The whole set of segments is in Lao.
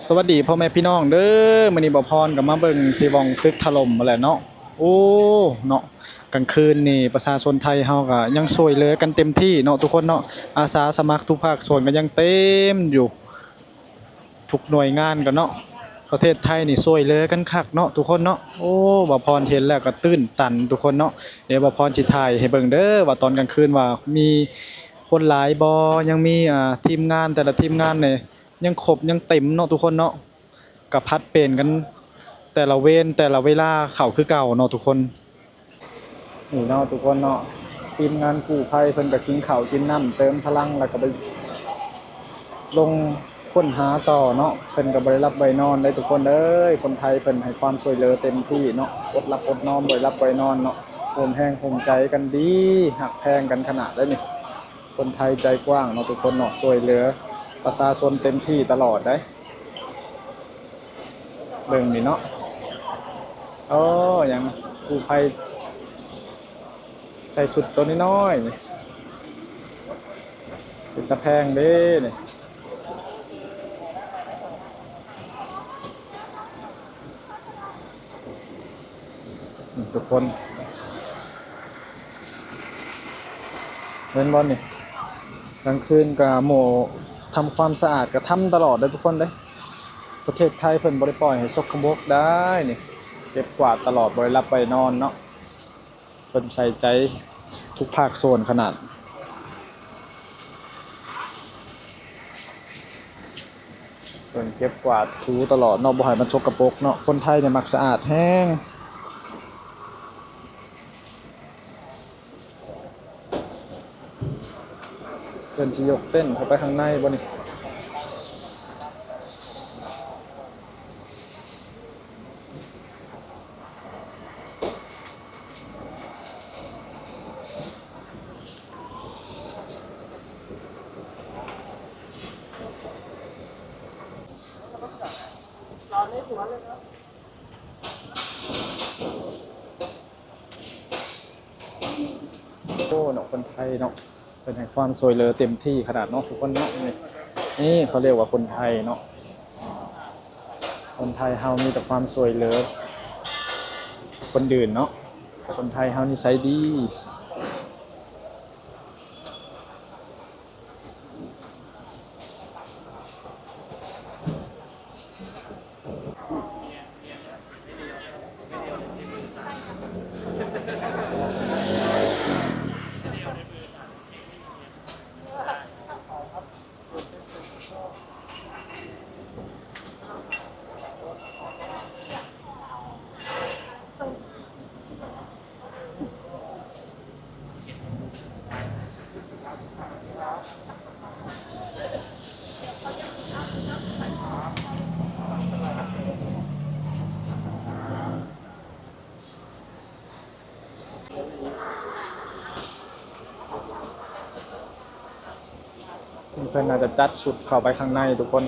ສະຫວັດດີພໍ່ແມ່ພີ່ນ້ອງເດີ້ ມື້ນີ້ບ່າວພອນກໍມາເບິ່ງທີ່ບ່ອນຕຶກຖະຫຼົ່ມຫັ້ນແຫຼະເນາະ. ໂອ້ ເນາະ ກາງຄືນນີ້ປະຊາຊົນໄທເຮົາກໍຍັງຊ່ວຍເຫຼືອກັນເຕັມທີ່ເນາະທຸກຄົນເນາະ. ອາສາສະໝັກທຸກພາກສ່ວນກໍຍັງເຕັມຢູ່ ທຸກໜ່ວຍງານກໍເນາະ. ປະເທດໄທນີ້ຊ່ວຍເຫຼືອກັນຄັກເນາະທຸກຄົນເນາະ. ໂອ້ ບ່າວພອນເຫັນແລ້ວກໍຕື່ນຕັນທຸກຄົນເນາະ. ດຽວບ່າວພອນຊິຖ່າຍໃຫ້ເບິ່ງເດີ້ ວ່າຕອນກາງຄືນວ່າມີຄົນຫຼາຍບໍ່ ຍັງມີ ອາ ທີມງານ ແຕ່ລະທີມງານນີ້ ຍັງຄົບຍັງເຕັມເນາະທຸກຄົນເນາະ. ກະຜັດປ່ຽນກັນແຕ່ລະເວນແຕ່ລະເວລາເຂົ້າຄືເກົ່າເນາະທຸກຄົນ. ນີ້ເນາະທຸກຄົນເນາະ ທີມງານກູ້ໄພເພິ່ນກະກິນເຂົ້າກິນນ້ຳເຕີມພະລັງ ແລ້ວກະໄປລົງຄົ້ນຫາຕໍ່ເນາະ. ເພິ່ນກະບໍ່ໄດ້ຫຼັບໄດ້ນອນເດ້ທຸກຄົນເອີຍ. ຄົນໄທເພິ່ນໃຫ້ຄວາມຊ່ວຍເຫຼືອເຕັມທີ່ເນາະ ອົດຫຼັບອົດນອນ ບໍ່ໄດ້ຫຼັບບໍ່ໄດ້ນອນເນາະ. ຮ່ວມແຮງຮ່ວມໃຈກັນດີ ຮັກແພງກັນຂະໜາດເດ້ນີ້. ຄົນໄທໃຈກວ້າງເນາະທຸກຄົນເນາະ ຊ່ວຍເຫຼືອປະຊາຊົນເຕັມທີ່ຕະຫຼອດເດ້. ເບິ່ງນີ້ເນາະ ໂອ້ ຫຍັງ ກູ້ໄພໃສ່ຊຸດໂຕນ້ອຍໆນີ້ ເປັນຕາແພງເດ້ນີ້. ນີ້ທຸກຄົນ ເຫັນບໍ່ນີ້ ກາງຄືນກະໝູ່ທຳຄວາມສະອາດກະທຳຕະຫຼອດເດ້ທຸກຄົນເດ້. ປະເທດໄທເພິ່ນບໍ່ໄດ້ປ່ອຍໃຫ້ສົກກະປົກໄດ້ນີ້ ເກັບກວາດຕະຫຼອດ ບໍ່ໄດ້ຫຼັບໄດ້ນອນເນາະ. ເພິ່ນໃສ່ໃຈທຸກພາກສ່ວນຂະໜາດ. ເພິ່ນເກັບກວາດຖູຕະຫຼອດເນາະ ບໍ່ໃຫ້ມັນສົກກະປົກເນາະ. ຄົນໄທນີ້ມັກສະອາດແຮງ. ເພິ່ນຊິຍົກເຕັນເຂົ້າໄປຂ້າງໃນບໍ່ນີ້? ໂອ້ ເນາະ ຄົນໄທເນາະ ເພິ່ນໃຫ້ຄວາມຊ່ວຍເຫຼືອເຕັມທີ່ຂະໜາດເນາະທຸກຄົນເນາະ. ນີ້ ນີ້ເຂົາຮຽກວ່າຄົນໄທເນາະ. ຄົນໄທເຮົາມີແຕ່ຄວາມຊ່ວຍເຫຼືອຄົນອື່ນເນາະ. ຄົນໄທເຮົານິໄສດີ. ເພິ່ນໜ້າຈະຈັດຊຸດເຂົ້າໄປຂ້າງໃນທຸກຄົນ.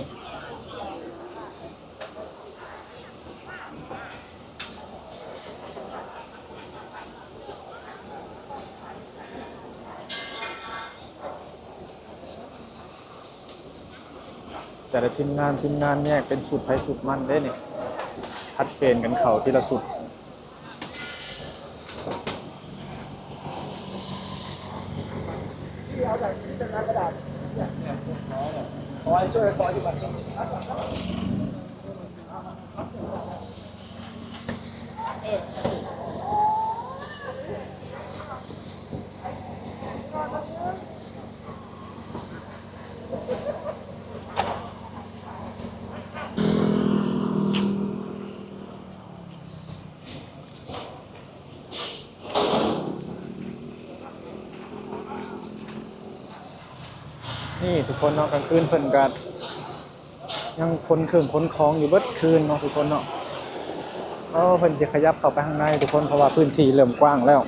ແຕ່ລະທີມງານ ທີມງານແຍກເປັນຊຸດໃຜຊຸດມັນເດ້ນີ້ ຜັດປ່ຽນກັນເຂົ້າທີລະຊຸດ. ນີ້ທຸກຄົນເນາະ ກາງຄືນເພິ່ນກະຍັງຂົນເຄື່ອງຂົນຂອງຢູ່ເບິດຄືນເນາະທຸກຄົນເນາະ. ໂອ້ ເພິ່ນຈະຂະຫຍັບເຂົ້າໄປຂ້າງໃນທຸກຄົນ ເພາະວ່າພື້ນທີ່ເລີ່ມກວ້າງແລ້ວ.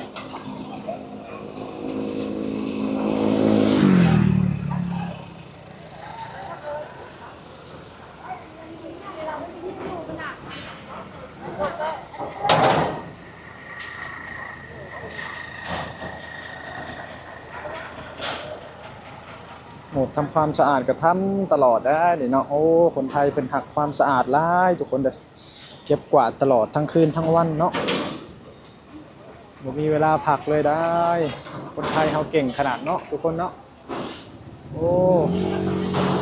ໝູ່ ທຳຄວາມສະອາດກໍທຳຕະຫຼອດໄດ໋ນີ້ເນາະ. ໂອ້ ຄົນໄທເພິ່ນຮັກຄວາມສະອາດຫຼາຍທຸກຄົນເດີ ເກັບກວາດຕະຫຼອດທັງຄືນທັງວັນເນາະ ບໍ່ມີເວລາພັກເລີຍໄດ໋. ຄົນໄທເຮົາເກັ່ງຂະໜາດເນາະທຸກຄົນເນາະ. ໂອ້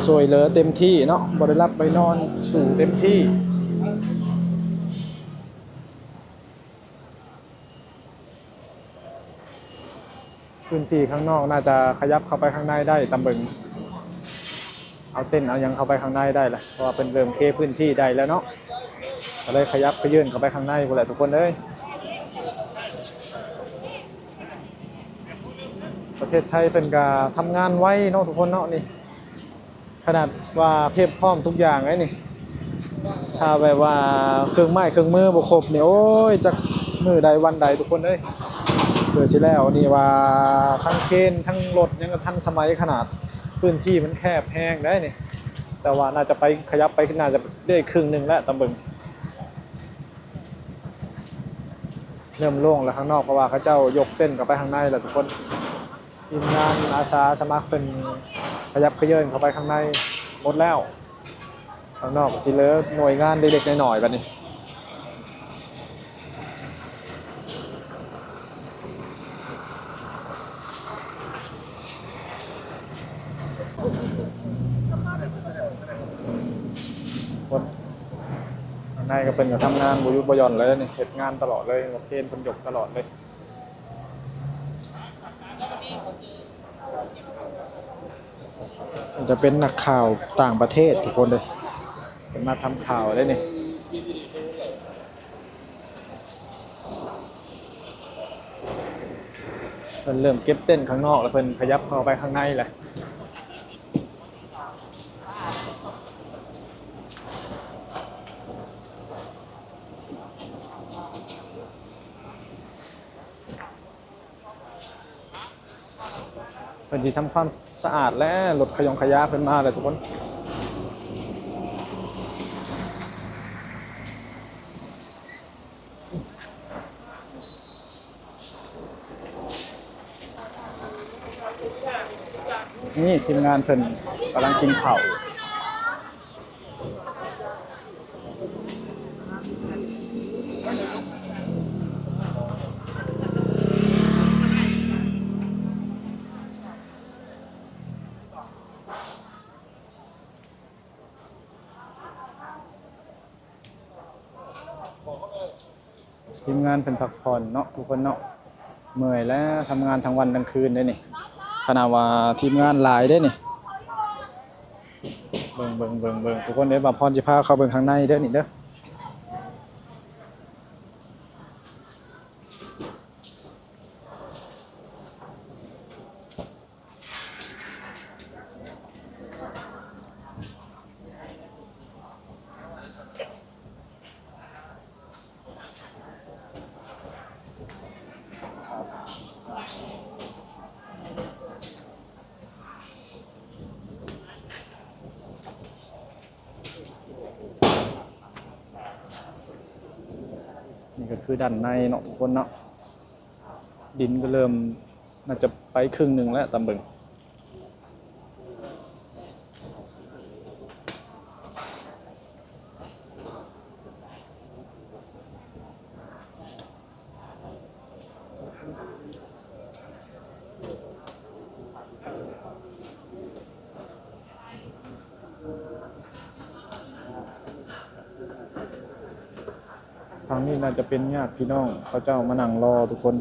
ຊ່ວຍເຫຼືອເຕັມທີ່ເນາະ ບໍ່ໄດ້ຫຼັບໄດ້ນອນ ສູ້ເຕັມທີ່. ພື້ນທີ່ຂ້າງນອກໜ້າຈະຂະຫຍັບເຂົ້າໄປຂ້າງໃນໄດ້ ຕາມເບິ່ງ ເອົາເຕັນເອົາຫຍັງເຂົ້າໄປຂ້າງໃນໄດ້ລະ ເພາະວ່າເພິ່ນເລີ່ມເຄພື້ນທີ່ໄດ້ແລ້ວເນາະ ກໍເລີຍຂະຫຍັບຂະເຢິນເຂົ້າໄປຂ້າງໃນພຸ້ນແຫຼະທຸກຄົນເອີຍ. ປະເທດໄທເພິ່ນກໍທຳງານໄວເນາະທຸກຄົນເນາະ ນີ້ ຂະໜາດວ່າພຽບພ້ອມທຸກຢ່າງເລີຍນີ້ ຖ້າແບບວ່າເຄື່ອງໄມ້ເຄື່ອງມືບໍ່ຄົບນີ້ ໂອ້ຍ ຈັກມື້ໃດວັນໃດທຸກຄົນເອີຍ ເພື່ອຊິແລ້ວນີ້ວ່າ ທັງເຄນທັງລົດຍັງທັນສະໄໝຂະໜາດ ພື້ນທີ່ມັນແຄບແຮງໄດ໋ນີ້ ແຕ່ວ່າໜ້າຈະໄປ ຂະຫຍັບໄປໜ້າຈະໄດ້ເຄິ່ງໜຶ່ງແລ້ວ ຕາມເບິ່ງ ເລີ່ມໂລ່ງແລ້ວຂ້າງນອກ ເພາະວ່າເຂົາເຈົ້າຍົກເຕັນເຂົ້າໄປຂ້າງໃນແລ້ວທຸກຄົນ. ທີມງານອາສາສະໝັກເພິ່ນຂະຫຍັບຂະເຢິນເຂົ້າໄປຂ້າງໃນໝົດແລ້ວ ຂ້າງນອກກໍຊິເຫຼືອໜ່ວຍງານເລັກໆນ້ອຍໆ ບັດນີ້. ຄົນຂ້າງໃນກໍເພິ່ນກໍທຳງານບໍ່ຢຸດບໍ່ຢ່ອນເລີຍນີ້ ເຮັດງານຕະຫຼອດເລີຍ ເຄນເພິ່ນຍົກຕະຫຼອດເລີຍ. ຈະເປັນນັກຂ່າວຕ່າງປະເທດທຸກຄົນເດີ ເພິ່ນມາທຳຂ່າວເດ້ນີ້. ເພິ່ນເລີ່ມເກັບເຕັນຂ້າງນອກ ແລ້ວເພິ່ນຂະຫຍັບເຂົ້າໄປຂ້າງໃນແຫຼະ. ເພິ່ນຊິທຳຄວາມສະອາດແລ້ວ ລົດຂະຢອງຂະຢາເພິ່ນມາແລ້ວທຸກຄົນ. ນີ້ທີມງານເພິ່ນກຳລັງກິນເຂົ້າ. ທີມງານເພິ່ນພັກຜ່ອນເນາະ ທຸກຄົນເນາະ ເມື່ອຍແລ້ວ ທຳງານທັງວັນທັງຄືນເດ້ນີ້ ຂະໜາດວ່າທີມງານຫຼາຍເດ້ນີ້. ເບິ່ງໆໆໆ ທຸກຄົນເອີຍ ບ່າວພອນຊິພາເຂົ້າເບິ່ງຂ້າງໃນເດີນີ້ເດີ. ນີ້ກໍຄືດ້ານໃນເນາະ ທຸກຄົນເນາະ ດິນກໍເລີ່ມ ໜ້າຈະໄປເຄິ່ງໜຶ່ງແລ້ວ ຕາມເບິ່ງ. ທາງນີ້ໜ້າຈະເປັນຍາດພີ່ນ້ອງເຂົາເຈົ້າມານັ່ງລໍທຸກຄົນ.